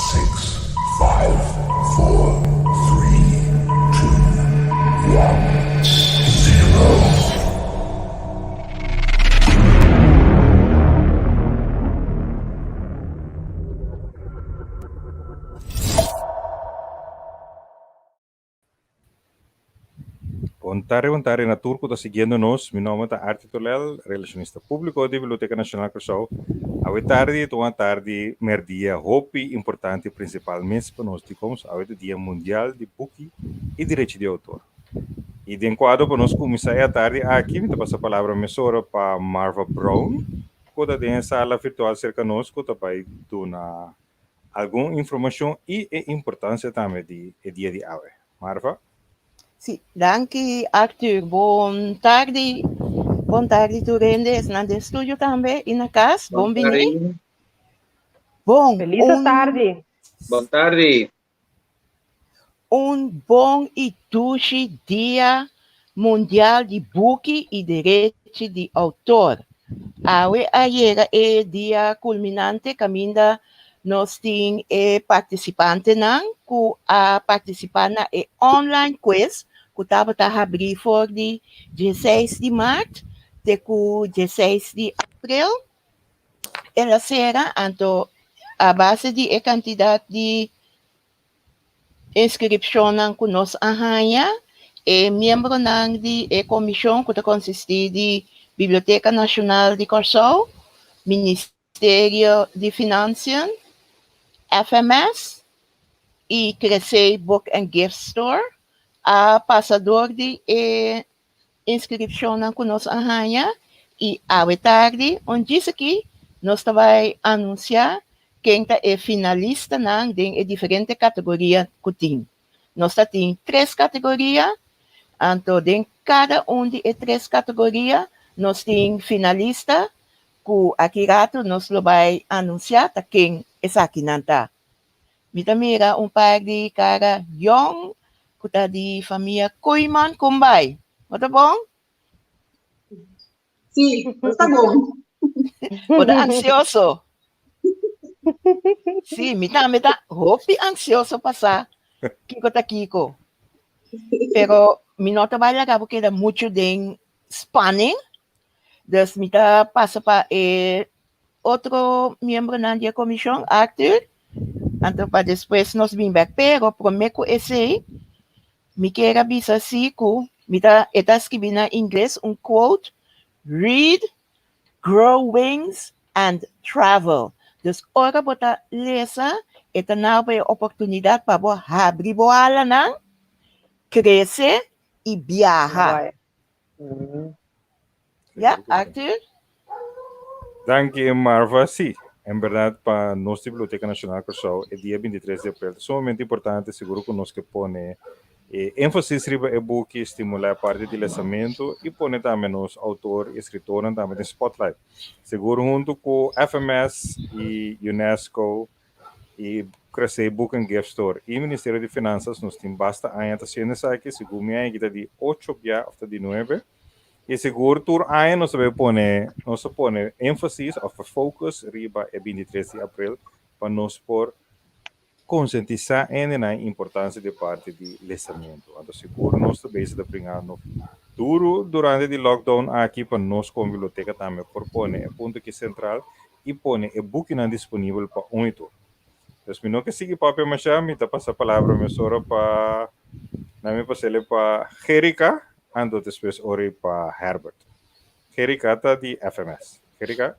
Six, five, four, three, two, one, zero. Bon tarde, bon tarde na tur ku ta siguiendo nos. Mi nomber ta Artie Tolel, relacionista público di Biblioteca Nacional Kòrsou. Awe tardi ta un tardi merdia hopi importante principalmente pa nos di Koms. Awe ta Dia Mundial di Buki i Derecho di Autor. I den kuadro pa nos kuminsá e atardi aki, mi ta pasa palabra mesora pa Marva Brown, ku ta den e sala virtual serka nos, ku ta bai duna algun informashon i e importansia tambe di e dia di awe. Marva? Sí, danki Arthur. Bon tardi. Bon tardi tur hende, esnan den studio tambe i na kas. Bon bini. Bon. Feliz tardi. Bon tardi. Un bon i dushi Dia Mundial di Buki i Derechi di Outor. Awe a yega e dia kulminante kaminda nos tin e partisipantenan ku a partisipá na e online quiz ku tabata habrí for di dieseis di mart te ku dieseis di aprel. El a sera anto a base di e kantidat di inskripshonnan ku nos a haña, e miembronan di e komishon ku ta konsistí di Biblioteka Nashonal di Kòrsou, Ministerio di Financiën, FMS i Kresei Book and Gift Store a pasa dor di e inskripshonnan ku nos a haña i awe tardi un djis aki nos ta bai anunsiá ken ta e finalistanan den e diferente kategoria ku tin. Nos ta tin tres kategoria, anto den kada un di e tres kategoria nos tin finalista ku aki ratu nos lo bai anunsiá ta ken esakinan ta. Mi ta mira un par di kara yong ku ta di famia Koeiman Kombai. Bo ta bon? Sí, nos ta bon. Bo ta ansioso? Sí, mi tambe ta hopi ansioso pa sa kiko ta kiko. Pero mi no ta bai laga bo keda muchu den spanning. Dus mi ta pasa pa e otro miembronan di e komishon, Arthur, anto pa despues nos bin bek. Pero promé ku esei, mi kier a bisa si ku mi ta e ta skibí na ingles un quote, Read, grow wings and travel. Dus ora bo ta lesa, e ta na bo e oportunidat pa bo habri bo alanan, krese i biaha. Ja, Arthur? Danki, Marva. Sí, en berdad pa nos di Biblioteca Nacional Kòrsou e dia 23 di aprel ta sumamente importante, seguro ku nos ke pone e énfasis riba e buki, stimulá e parti di lesamentu i pone tambe nos outor i eskritornan tambe den spotlight. Seguro huntu ku FMS i UNESCO i Cressey Book and Gift Store i Ministerio di Finanzas nos tin basta aña ta haciendo esaki, segun mi aña aki ta di ocho bia of ta di nuebe i sigur tur aña nos ta bay pone nos ta pone énfasis of focus riba e bintitres di april pa nos por konsientisá hendenan e importansia di e parti di lesamentu. Anto sigur nos ta bezig ta bringando duru durante di lockdown aki pa nos komo biblioteka tambe por pone e punto aki sentral i pone e bukinan disponibel pa un i tur. Dus mi no ke sigui papia masha, mi ta pasa palabra mesora pa na mi pas'el pa Gerika, anto despues ori pa Herbert. Gerika ta di FMS. Gerika?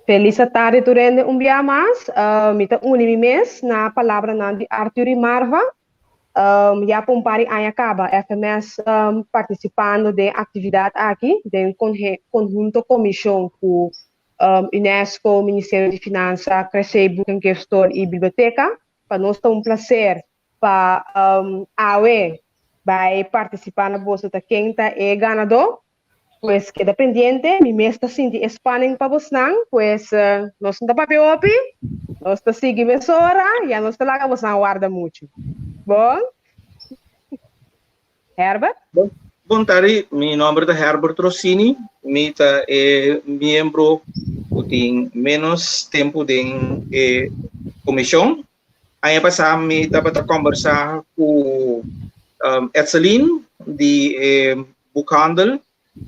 Felis tardi tur hende un bia mas. Mi ta uni mi mes na palabranan di Arthur i Marva. Ya pa un par di aña kaba FMS partisipando den aktividat aki den konhunto komishon ku UNESCO, Ministerio di Finansa, Cressey Book and Gift Store i Biblioteka. Pa nos ta un plaser pa awe bai partisipá na boso ta ken ta e ganadó. Pues keda pendiente, mi mes ta sinti e spanning pa bosnan, pues nos no ta papia hopi, nos ta sigui mesora, ya nos ta laga bosnan warda muchu. Bon? Herbert? Bon tardi, mi nomber ta Herbert Rossini, mi ta e miembro ku tin menos tempu den e komishon. Aña pasá mi tabata kòmbersá ku um, Etselin di e boekhandel.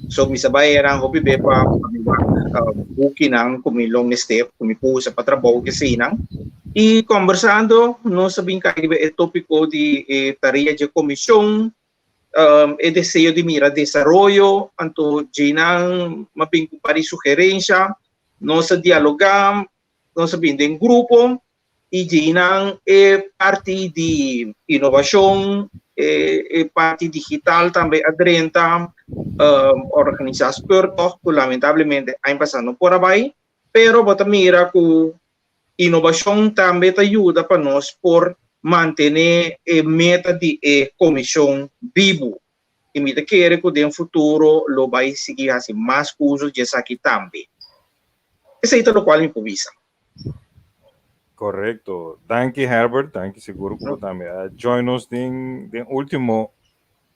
So mi sa bai eran hopi be pa mi wak uh, bukinan ku mi lo mester, ku mi por usa pa trabou keseinan. I kòmbersando nos a bin kai riba e tópiko di e tarea dje komishon, um, e deseo di mira desaroyo, anto djeinan m'a bin ku par di sugerensha, nos a dialogá, nos a bin den grupo i djeinan e parti di inovashon, e, e parti digital tambe a drenta, um, organisá speurtocht ku lamentablemente aña pasá no por a bai, pero bo ta mira ku inovashon tambe ta yuda pa nos por mantené e meta di e komishon bibu. I mi ta kere ku den futuro lo bai sigui hasi mas uso di esaki tambe. Esei ta lokual mi por bisa. Correcto. Danki Herbert, danki seguro ku bo tambe a join nos den den último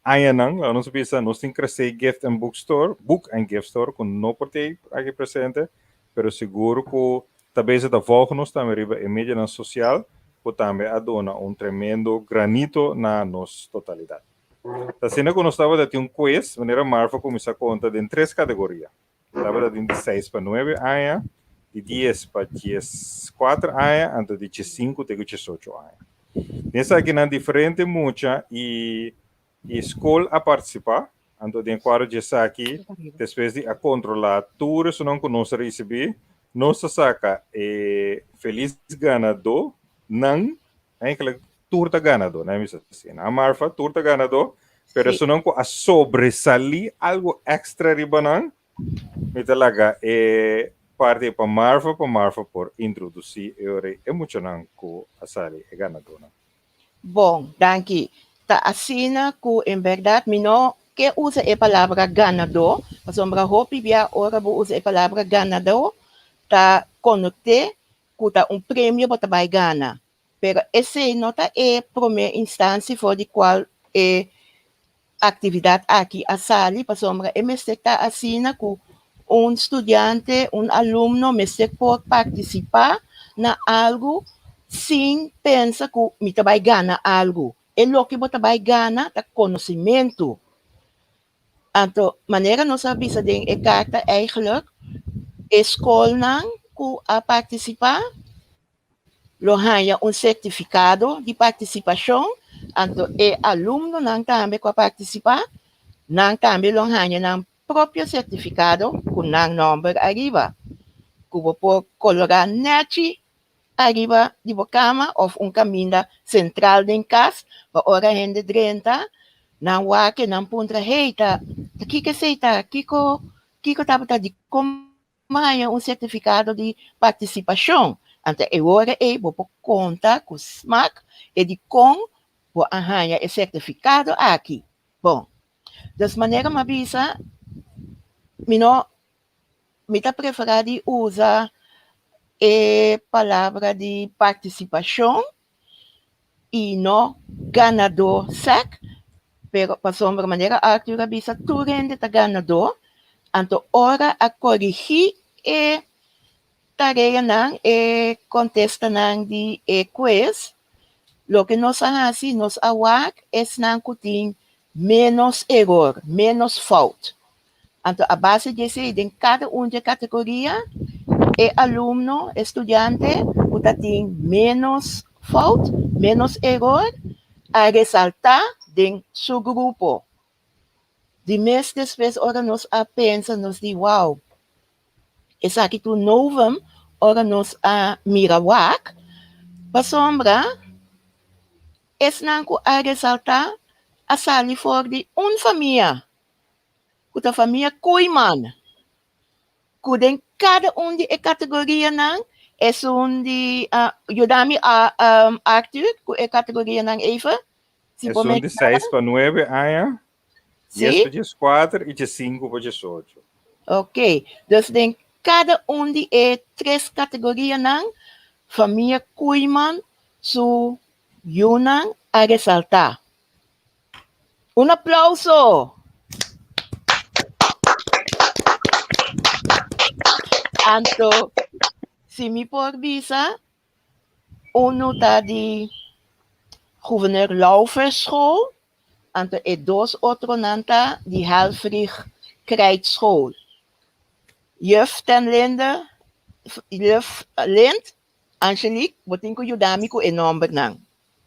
añanan. Laga nos bisa nos tin Crece Gift and Bookstore, Book and Gift Store ku no por t'ei aki presente, pero seguro ku ta bezig ta volg nos tambe riba e medianan sosial ku tambe a duna un tremendo granito na nos totalidat. Ta asina ku nos tabata tin un quiz, manera Marva kuminsá konta den tres kategoria. Tabata tin di seis pa nuebe aña, di dies pa dieskuater aña, anto di diesinku te ku diesocho aña. Den esakinan diferente mucha i i skol a partisipá, anto den kuadro di esaki, despues di a kontrolá tur esunnan ku nos a risibí, nos a saka e felis ganadó nan, eigenlijk tur ta ganadó, nan a bisa asina. A Marfa, tur ta ganadó, pero esunnan ku a sobresalí algu èkstra riba nan, mi ta laga e parti pa Marfa, pa Marfa por introdusí e ora ei e muchanan ku a sali e ganadónan. Bon, danki. Ta asina ku en bèrdat mi no ke usa e palabra ganadó, pasobra hopi bia ora bo usa e palabra ganadó ta konoté ku ta un premio bo ta bai gana. Pero esei no ta e promé instansia for di kual e aktividat aki a sali, pasobra e mester ta asina ku un studiante, un alumno mester por partisipá na algu sin pensa ku mi ta bai gana algu. E loke bo ta bai gana ta konosimentu. Anto, manera nos a bisa den e karta eigenlijk, e skolnan ku a partisipá lo haña un sertifikado di partisipashon, anto e alumnonan tambe ku a partisipá, nan tambe lo haña nan propio sertifikado ku nan nòmber ariba, ku bo por kolorá nèchi ariba di bo kama òf un kaminda sentral den kas pa ora hende drenta nan wak e nan puntra, hey, ta kiko esei ta? Kiko kiko tabata dikon Bo haña un sertifikado di partisipashon. Anto e ora ei bo por konta ku smak e dikon bo a haña e sertifikado aki. Bon, dus manera mi a bisa, mi no, mi ta preferá di usa e palabra di partisipashon i no ganadó sèk, pero pasobra manera Arthur a bisa tur hende ta ganadó, anto ora a korigí e tareanan, e kontestanan di e kues, loke nos a hasi, nos a wak esnan ku tin ménos eror, ménos fout. Anto a base di esei den kada un di e kategoria e alumno, e studiante ku ta tin ménos fout, ménos eror, a resaltá den su grupo. Di mes despues ora nos a pensa nos di wow, esaki ta un novum ora nos a mira wak, pasobra esnan ku a resaltá a sali for di un famia. ku ta famia Koeiman, ku den kada un di e kategorianan esun di yuda mi Arthur ku e kategorianan even. Si bo Esun di seis pa nuebe aña, dies pa dieskuater i diesinku pa diesocho. Ok, dus den kada un di e tres kategorianan famia Koeiman su yunan a resaltá. Un aplauso! Anto, si mi por bisa, Unu ta di Gouverneur Laufferschool, anto e dos otronan ta di Helfrich Krijtschool. Juf Ten Linde, Juf Lind, Angelique, bo tin ku yuda mi ku e nòmbernan.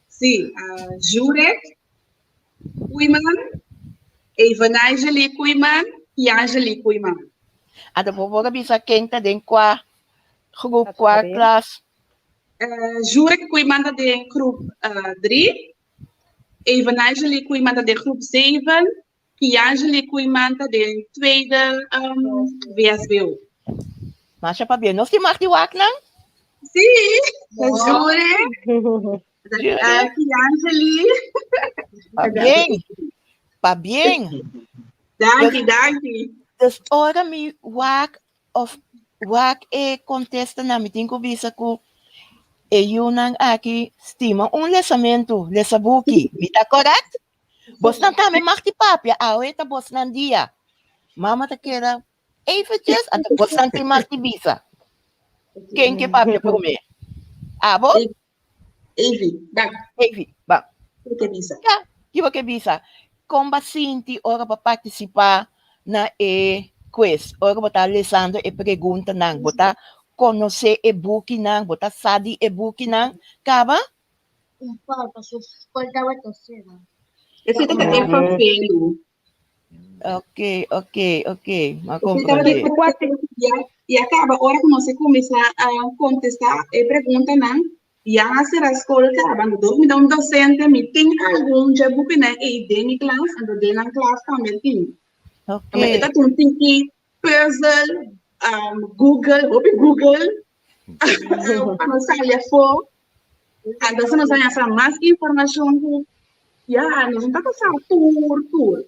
Sí, Jurek Koeiman, Evanangeli Koeiman i Angelique Koeiman. Anto bo por a bisa ken ta den kua groep, kua klas? Jurek Koeiman ta den groep 3, Evanangeli Koeiman ta den groep 7 i Angelique Koeiman ta den tweede VSBO. Masha pabia. Nos tin mag di wak nan? Sí, Jurek. Angeli. Pabien. Pabien. Danki, danki. Dus ora mi wak of wak e kontestanan, mi tin ku bisa ku e yunan aki stima un lesamentu, lesa buki. Mi ta korèkt? Bosnan tambe mag di papia, awe ta bosnan dia. Mama ta keda eventjes, anto bosnan tin mag di bisa. Ken ke papia promé? Abo? Evi, ban. Evi, ban. Ki ke bisa? Ja, ki bo ke bisa? Kon ba sinti ora bo partisipá na e quiz? Ora bo ta lesando e preguntanan, bo ta konosé e bukinan, bo ta sa di e bukinan? Kaba? Un par, pasobra skol tabata sera. Esei ta e vervelu. Ok, ok, ok. Ma comprendé. Ya caba, ora ku nos a kuminsá a kontestá e preguntanan, ya a sera skol kaba. Anto dor mi ta un dosente, mi tin algun dje bukinan ei den mi klas, anto den nan klas tambe tin. Ok. E ta un tiki puzzel, Google, hopi Google, pa nos sali afó. Anto si nos haña sa mas informashon ku ya nos no ta sa tur tur.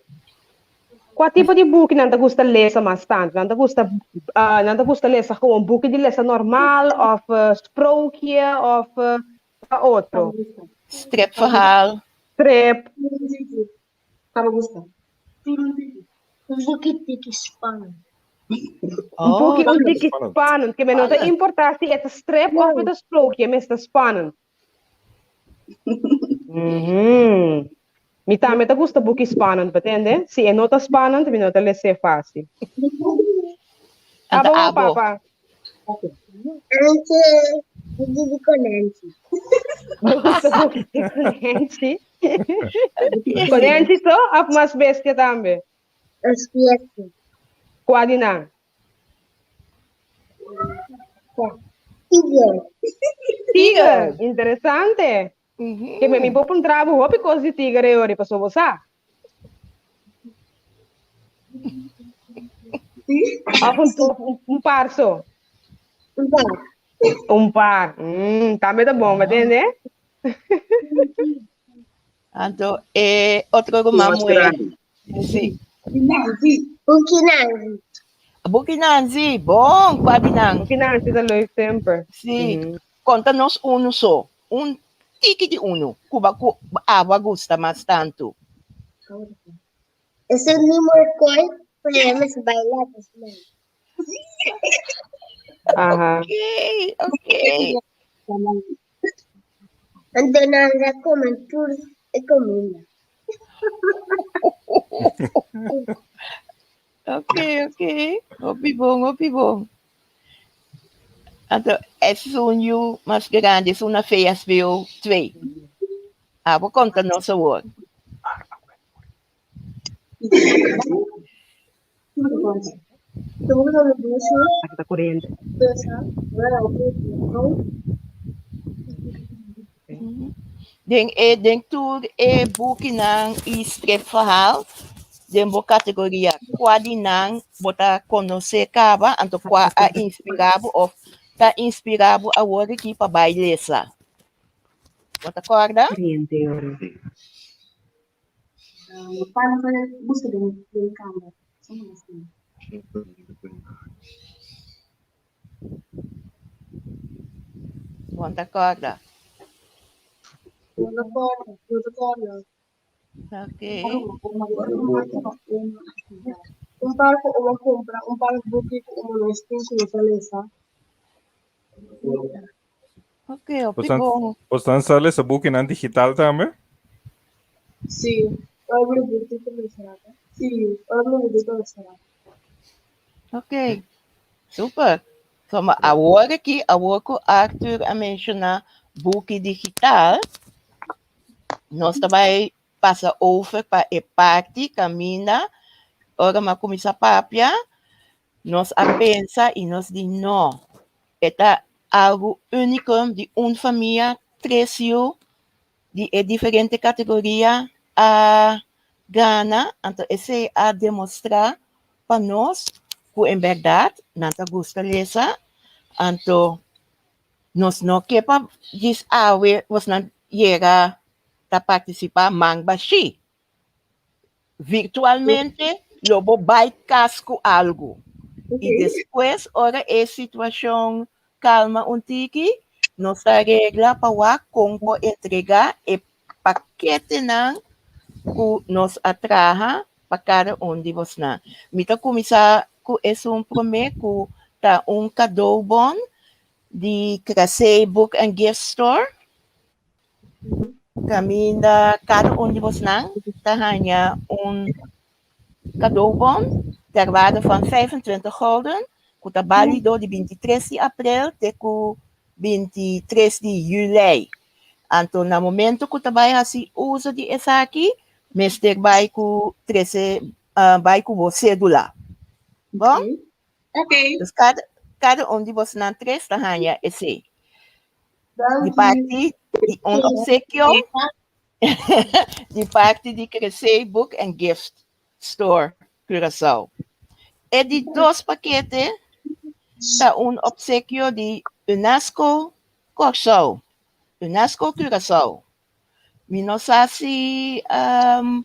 Kua tipo di buki nan ta gusta lesa mas tantu? Nan ta gusta nan ta gusta lesa gewoon buki di lesa normal òf sprookje òf kua otro? Stripverhaal. Strip. Kaba gusta. Un buki tiki spannend. Un buki un tiki Spannend. spannend. Ke men no ta importa si e ta strip of e ta sprookje, mester spannend. Mhm. Mi tambe ta gusta buki spannend, betende? Si e no ta spannend, mi no ta les'é fácil. Anta Abo, abo. papa. Anke buki di konènchi. Bo gusta buki di konènchi? Konènchi so of mas bestia tambe? Mas bestia. Kua di nan? Tiger. Tiger, interesante. Ke mi por puntra bo hopi kos di tiger e ori pasobra bo sa. Of un, un par so? Un par. Un par. Mm, tambe ta bon, ¿me Anto, e otro ruman Mas muhé. grandi. Sí. Nancy. Buki Nancy. Buki Nancy, bon, kua di nan? Buki Nancy ta leuk semper. Sí. Konta nos unu so, un tiki di unu ku bo ku abo a gusta mas tantu. Esei mi morkoi, pero mi mester baila despues. Aha. Ok, ok. Anto nan ta come tur e comida. Ok, ok. Hopi bon, hopi bon. Anto, esun yu mas grandi, esun na VSBO 2. Abo konta nos awor. Aki ta corriente. Den e den tur e bukinan i stripverhaal den bo kategoria, kua di nan bo ta konosé kaba anto kua a inspirá bo òf ta inspirá bo awor aki pa bai lesa? Bo ta kòrda? Corriente ora. Bo ta kòrda? Ok. Un par ku uma kumpra, un par buki ku uma mes tin ku no ta lesa. Ok, hopi bon. Bosnan sa lesa bukinan digital tambe? Sí, ora mi buki ta lesa. Sí, ora mi buki ta lesa. Ok, super. So, ma awor aki, awor ku Arthur a menshoná buki digital, nos ta bai pasa over pa e parti kaminda ora mi a kuminsá papia, nos a pensa i nos di no, e ta algu úniko di un famia, tres yu di e diferente kategoria a gana, anto esei a demostrá pa nos ku en bèrdat nan ta gusta lesa, anto nos no ke pa djis awe bosnan yega ta partisipá man bashí. Virtualmente lo bo bai kas ku algu. I despues ora e situashon kalma un tiki, nos ta regla pa wak kon por entregá e paketenan ku nos a traha pa kada un di bosnan. Mi ta kuminsá ku esun promé ku ta un kadoubon di Krasey Book and Gift Store. Kaminda kada un di bosnan ta haña un kadoubon ter waarde van 25 gulden ku ta bálido di 23 di aprel te ku 23 di yüli. Anto na momento ku ta bai hasi uso di esaki mester bai ku trese bai ku bo sédula. Bon? Ok. Dus kada kada un di bosnan tres ta haña esei. Di parti di un obsequio di parti di Crece Book and Gift Store Curaçao. E di dos pakete ta un obsequio di UNESCO Kòrsou, UNESCO Curaçao. Mi no sa si um,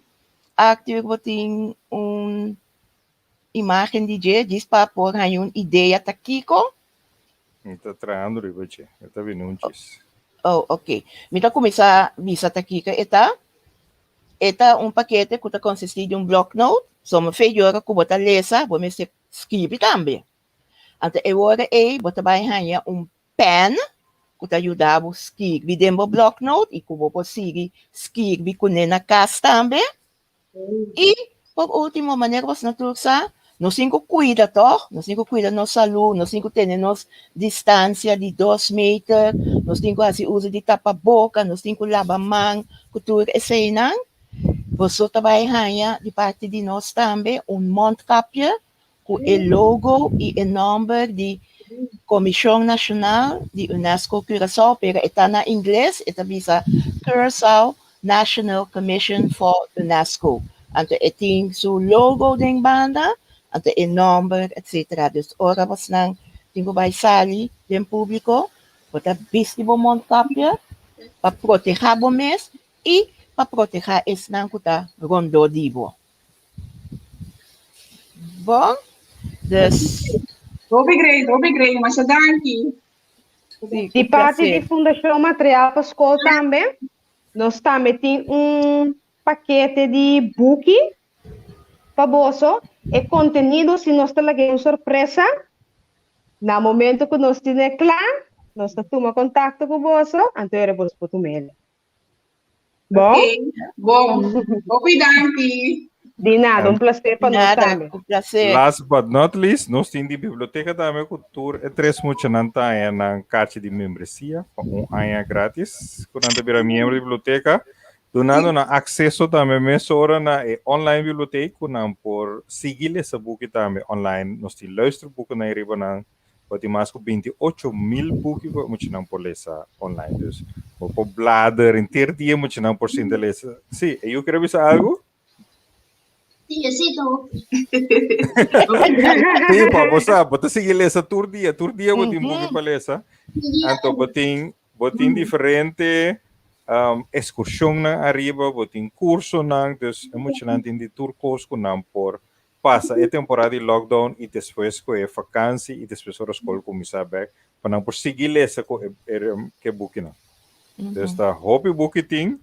Arthur bo tin un imagen di dje, djis pa por haña un idea ta kiko. Mi ta trahando riba dje. E ta bini un djis. Oh, ok. Mi ta kuminsá bisa ta kiko e ta. E ta un pakete ku ta konsistí di un bloknoot. So mi fe yora ku bo ta lesa, bo mester skibi tambe. Anto e ora ei bo ta bai haña un pèn ku ta yuda bo skirbi den bo bloknoot i ku bo por sigui skirbi kuné na kas tambe. I por último, manera ku boso tur sa, nos tin ku kuida tòg, nos tin ku kuida nos salú, nos tin ku tene nos distansia di dos meter, nos tin ku hasi uso di tapaboka, nos tin ku laba man ku tur eseinan. Boso ta bai haña di parti di nos tambe un mondkapje ku e logo i e nòmber di Komishon Nashonal di UNESCO Curaçao, pero e ta na ingles, e ta bisa Curaçao National Commission for UNESCO. Anto e tin su logo den banda, anto e nòmber, etcetera. Dus ora bosnan tin ku bai sali den públiko, bo ta bisti bo mondkapje pa protehá bo mes i pa protehá esnan ku ta rondó di bo. Bon, dus. Hopi great, hopi great, masha danki. Sí, Di ku parti di placer. Fundashon Material pa Skol tambe, nos tambe tin un pakete di buki pa boso. E kontenido si nos ta laga un sorpresa. Na momento ku nos tine kla, nos ta tuma kontakto ku boso, anto ora boso por tuma el. Bon? Ok, bon. Hopi danki. Di nada, un placer pa nos Nada, tambe. un placer. Last but not least, nos tin di biblioteka tambe ku tur e tres muchanan ta haña nan karchi di membresia pa un aña gratis. Ku nan ta bira miembro di biblioteka, dunando nan akseso tambe mesora na e online bibliotek ku nan por sigui lesa buki tambe online. Nos tin luisterboeken riba nan Bo tin mas ku 28.000 buki ku e muchanan por lesa online. Dus bo por blader henter dia muchanan por sinta lesa. Sí, e yu kere bisa algu? Sí, esito. Sí, pa bo sa, bo ta sigui lesa tur dia, tur dia bo tin buki pa lesa. Anto bo tin bo tin diferente um, excursionnan ariba, bo tin cursonan, dus e muchanan tin di tur kos ku nan por pasa e temporada di lockdown i despues ku e vakansi i despues ora skol kuminsá bèk pa nan por sigui lesa ku e e bukinan. Dus ta hopi buki tin,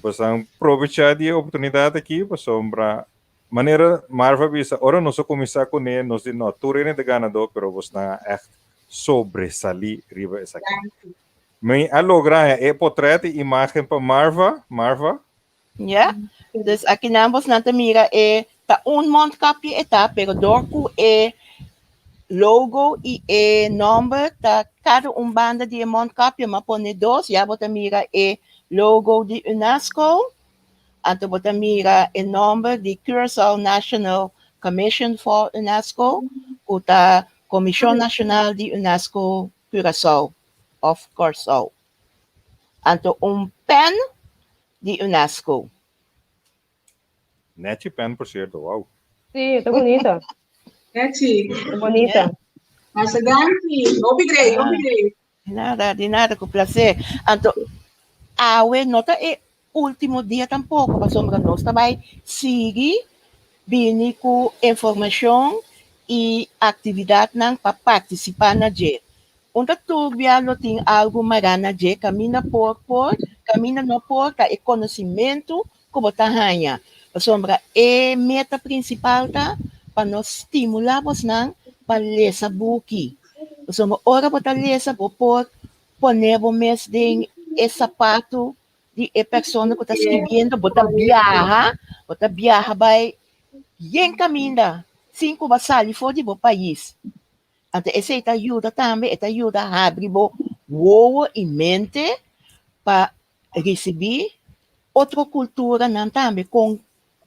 bosan probechá di e oportunidat aki pasobra manera Marva a bisa ora nos a kuminsá kuné nos di no tur hende ta ganadó pero bosnan a ègt sobresalí riba esaki. Mi a logra haña e potret i imágen pa Marva. Marva? Ja, dus aki nan bosnan ta mira e ta un mondkapje e ta, pero door ku e logo i e nomber ta kada un banda di e mondkapje, m'a pone dos, ya bo ta mira e logo di UNESCO, anto bo ta mira e nomber di Curaçao National Commission for UNESCO, ku ta Komishon Nashonal di UNESCO Curaçao òf Kòrsou. Anto un pen di UNESCO. Nechi pen por cierto, wow. Sí, e ta bunita. Nechi. Ta bunita. Masha danki. Hopi grei, hopi grei. Di nada, di nada, ku placer. Anto, awe no ta e último dia tampoco, pasobra nos ta bai sigui bini ku informashon i aktividatnan pa partisipá na dje. Un ta turbia lo tin algu mará na dje, kaminda por por, kaminda no por ta e konosimentu ku bo ta haña. Pasobra e meta prinsipal ta pa nos stimulá bosnan pa lesa buki. Pasobra ora bo ta lesa bo por pone bo mes den e sapatu di e persona ku ta skribiendo, bo ta biaha, bo ta biaha bai yen kaminda sin ku bo a sali for di bo pais. Anto esei ta yuda tambe, e ta yuda habri bo wowo i mente pa risibí otro kulturanan tambe, kon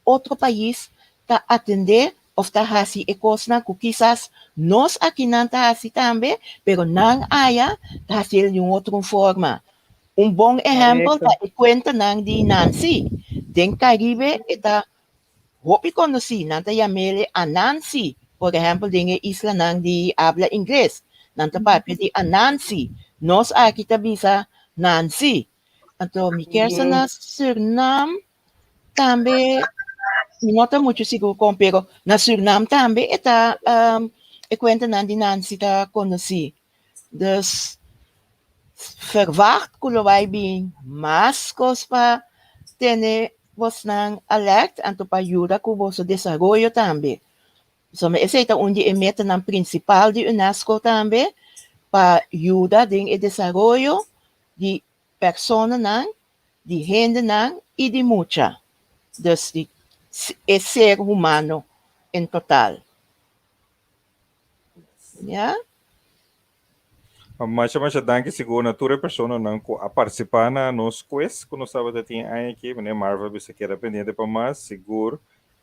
otro pais ta atendé òf ta hasi e kosnan ku kisas nos akinan ta hasi tambe, pero nan aya ta hasiel di un otro forma. Un bon ehèmpel ta e kuentanan di Nancy. Den Karibe e ta Hopi konosí, nan ta yam'el e Anansi, por ehèmpel den e islanan di abla ingles, nan ta papia di Anansi, nos aki ta bisa Nansi. Anto mi kier sa na Surnam tambe, mi no ta muchu sigur kon, pero na Surnam tambe e ta e kuentanan di Nansi ta konosí. Dus verwacht ku lo bai bin mas kos pa tene bosnan alert anto pa yuda ku boso desaroyo tambe. Pasobra esei ta un di e metanan prinsipal di UNESCO tambe pa yuda den e desaroyo di personanan, di hendenan i di mucha, dus di e ser humano en total. Ya. Masha masha danki sigur na tur e personanan ku a partisipá na nos quiz ku nos tabata tin aña aki. Meneer Marvel bisa keda pendiente pa mas. Sigur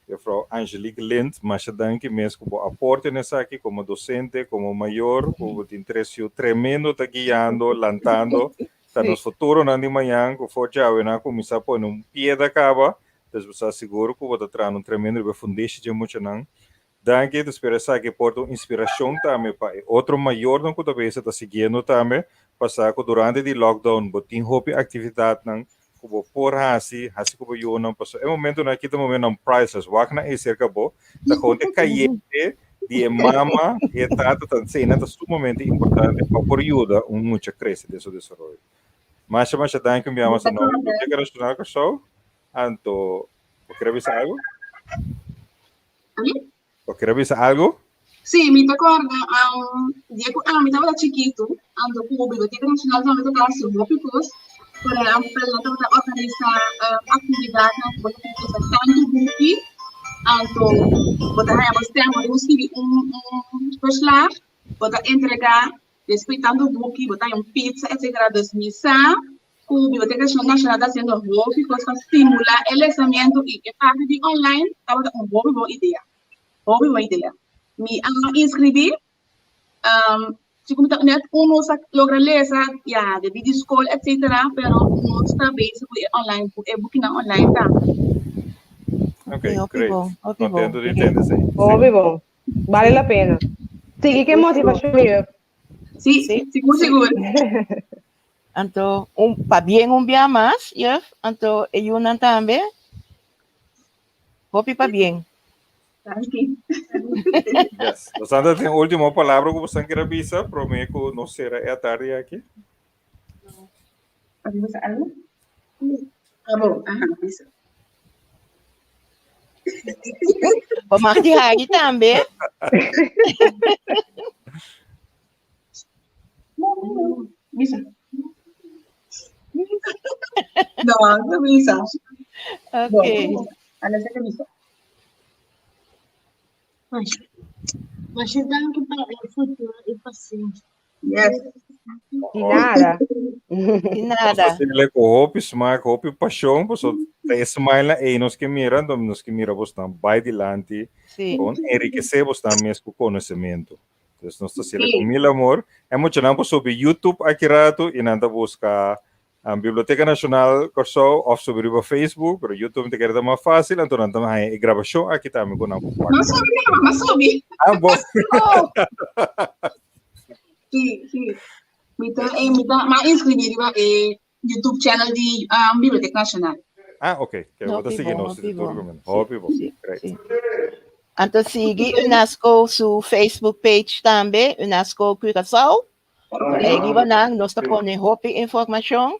Juffrouw Angelique Lint, masha danki mes ku bo aporte na esaki komo dosente, komo mayor, ku bo tin tres yu tremendo ta guiando, lantando. Ta nos futuronan di mañan ku for djawe nan a kuminsá pone un piedra kaba. Entonces bo sa sigur ku bo ta traha un tremendo riba e fundeshi dje muchanan. Danki, ta spera esaki por ta un inspiracion tambe pa e otro mayornan cu ta beza ta siguiendo tambe, pa sa cu durante di lockdown bo tin hopi actividadnan cu bo por haci, haci cu bo yunan, pasobra e momentonan aki ta momentonan priceless, wak nan ey cerca bo, ta gewoon e cayente di e mama y e tata ta eseynan ta sumamente importante pa por yuda un mucha crece den su desaroyo. Masha masha danki un bia mas a nomber di Biblioteca Nacional Kòrsou, anto bo kier a bisa algo? Ami? Bo kier a bisa algo? Sí, mi ta kòrda um, dia ku ami tabata chikitu, anto ku Biblioteka Nashonal tambe tabata hasi hopi kos. Por ehèmpel, nan tabata organisá um, aktividatnan ku bo ta tin lesa tantu buki, anto bo ta haña bo stèmpel, bo tin skibi un, un verslag, bo ta entregá despues tantu buki, bo ta haña un pizza, etcetera. Dus mi sa ku Biblioteka Nashonal ta hasiendo hopi kos pa stimulá e lesamentu i e parti di online tabata un hopi bon idea. Hopi bon idea. Mi a inskribí, si ku mi ta nèt unu sa logra lesa, ya, debí di skol etsetera, pero nos ta bezig ku e online, ku e bukinan online tambe. Ok, great. Contento di tende esei. Hopi bon. Bale la pena. Sigui ku e motivashon, juf. Sí, sí, sigur, sigur. Anto, un, pabien un bia mas, juf. Anto, e yunan tambe. Hopi pabien. Danki. Yes. Bosnan tin último palabra ku bosnan kier a bisa promé ku nos sera e atardi aki? Abi bisa algo? Abo, aha, bisa. Bo mag di hari tambe. Bisa. No, no bisa. Ok. Ana sa bisa. Masha danki pa e futuro i pasenshi. Yes. Di nada. Di nada. Nos ku hopi smaak, hopi pasion, paso ta e smile na ei nos ke mira, anto nos ke mira bosnan bai dilanti, Sí. kon enrikesé bosnan mes ku konosementu. Dus nos ta hasié ku mil amor. E muchanan por subi YouTube aki ratu i nan ta buska um, Biblioteka Nashonal Kòrsou òf subi riba Facebook, pero YouTube ta kere ta mas fásil, anto nan ta haña e grabashon aki tambe ku nan por wak. M'a subi, m'a subi. Ah, bon. Oh. Sí, sí. Mi ta, eh, mi ta, m'a inscribí riba e YouTube channel di um, Biblioteka Nashonal. Ah, ok. Ke Hopi bo ta sigui bon, nos hopi di tur bon. komen. Hopi bon. Sí, Great. sí. Anto sigui UNESCO su Facebook page tambe, UNESCO Curaçao. Ei riba nan nos ta pone hopi informashon.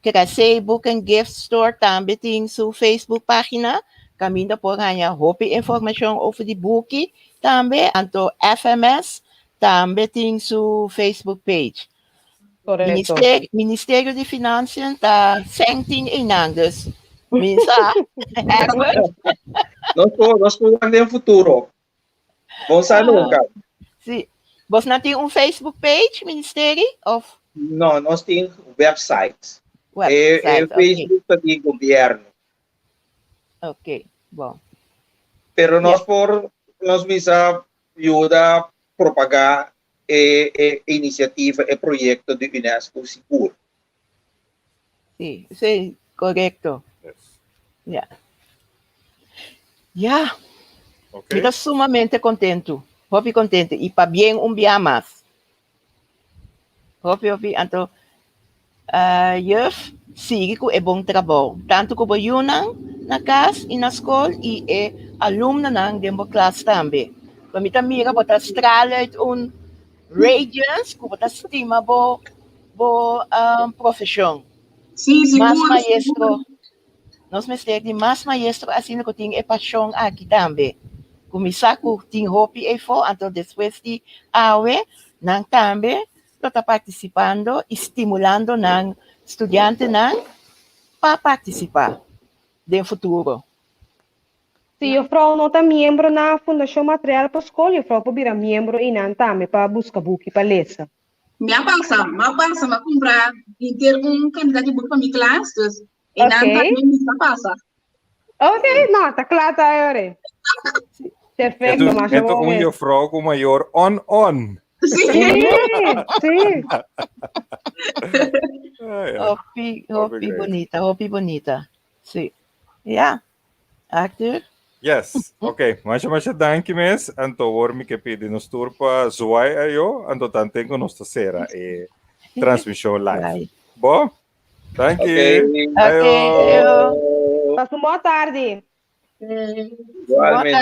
Krasé Book and Gift Store tambe tin su Facebook página. Kaminda por haña hopi informashon over di buki tambe. Anto FMS tambe tin su Facebook page. Korekto. Ministerio, Ministerio di Financiën ta sèn tin einan, dus mi sa. Egbert? Nos por, nos por wak den futuro. Bon sa nunca. Sí. Bosnan tin un Facebook page, Ministerio? Of No, nos tin website. E, website? e Ok, Facebook ta di gobierno. ok, bon. Pero nos por, nos bisa yuda propagá e, e inisiativa, e proyekto di UNESCO sigur. Sí, sí, korekto. Yes. Ja. Ja, Ok. mi ta sumamente kontentu. Hopi kontentu. I pabien un bia mas. Hopi, hopi. Anto, uh, juf, sigui ku e bon trabou. Tantu ku bo yunan na kas i na skol i e alumnonan den bo klas tambe. Pa mi ta mira bo ta straal uit un radiance ku bo ta stima bo bo um, profeshon. Sí, Mas sigur. maestro, nos mester di mas maestro asina ku tin e pashon aki tambe. Kuminsá ku tin hopi eifo, anto despues di awe nan tambe lo ta partisipando i stimulando nan studiantenan pa partisipá den futuro. Si juffrouw no ta miembro na Fundashon Material pa Skol, juffrouw por bira miembro einan tambe pa buska buki pa lesa. Mi a pasa, mi a pasa, mi a kumpra henter un kantidat di buki pa mi klas, dus einan Ok. tambe mi sa pasa. Ok, no, ta kla ta ahora. Perfecto, Eto, masha eto bon un mes. juffrouw ku mayor on on. Sí. Sí, sí. Ah, ja. Hopi, Hopi hopi great. bunita, hopi bunita. Sí. Ja. Arthur? Yes, ok. Masha masha danki mes. Anto awor mi ke pidi nos tur pa zwaai ayo. Anto tanten ku nos ta sera e transmishon live. Right. Bo? Danki. Ok. Ayo. Ok, ayo. Pasa un bon tardi. Igualmente.